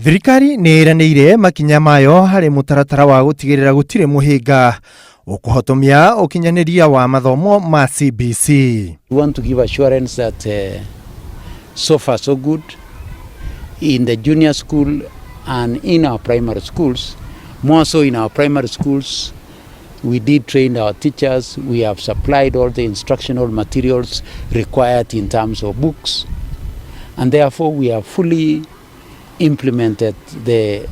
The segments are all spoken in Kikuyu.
Thirikari nĩ ĩranĩire makinya mayo harĩ mũtaratara wa gũtigĩrĩra gũtirĩ mũhĩnga ũkũhotomia ũkinyanĩria wa mathomo ma CBC. We want to give assurance that so far so good in the junior school and in our primary schools. More so in our primary schools, we did train our teachers. We have supplied all the instructional materials required in terms of books. And therefore, we have fully implemented the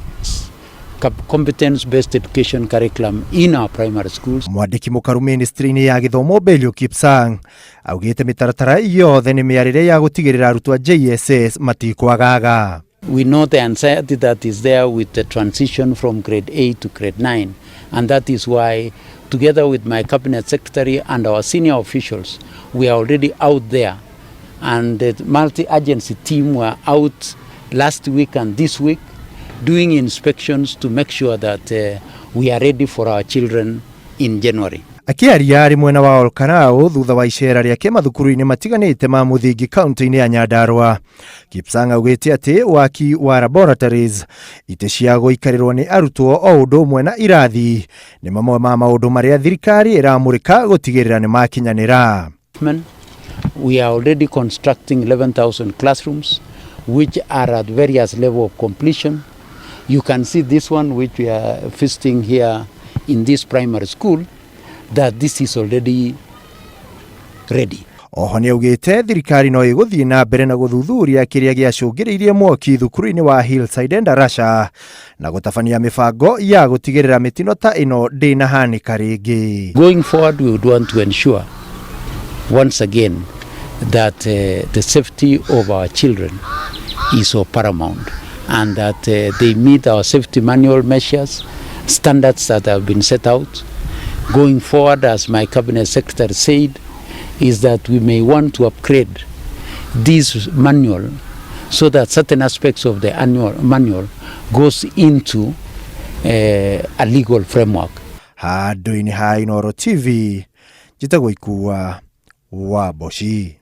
competence-based education curriculum in our primary schools. Mwandĩki mũkaru ministry-inĩ ya gĩthomo Belio Kipsang augĩte mĩtaratara yothe nĩ mĩarĩre ya gũtigĩrĩra arutwo a JSS matikwagaga. We know the anxiety that is there with the transition from grade 8 to grade 9, and that is why, together with my cabinet secretary and our senior officials, we are already out there, and the multi-agency team were out last week and this week doing inspections to make sure that we are ready for our children in January. Akĩaria arĩ mwena wa Olkarau thutha wa icera rĩake mathukuru-inĩ matiganĩte ma mũthingi kaunti-inĩ ya Nyandarua, Kipsang augĩte atĩ waki wa laboratories, itĩ cia gũikarĩrwo nĩ arutwo o ũndũ ũmwe na irathi nĩ mamwe ma maũndũ marĩa thirikari ĩramũrĩka gũtigĩrĩra nĩ makinyanĩra. We are already constructing 11,000 classrooms which are at various level of completion. You can see this one which we are visiting here in this primary school, that this is already ready. Oho nĩ augĩte thirikari no ĩgũthiĩ na mbere na gũthuthuria kĩrĩa gĩacũngĩrĩirie mwaki thukuru-inĩ wa Hillside Endarasha na gũtabania mĩbango ya gũtigĩrĩra mĩtino ta ĩno ndĩnahanĩka rĩngĩ. Going forward, we would want to ensure once again that the safety of our children is of paramount and that they meet our safety manual measures, standards that have been set out. Going forward, as my cabinet secretary said, is that we may want to upgrade this manual so that certain aspects of the annual manual goes into a legal framework. Handũ-inĩ ha Inooro TV, njĩtagwo Ikua wa Mboci.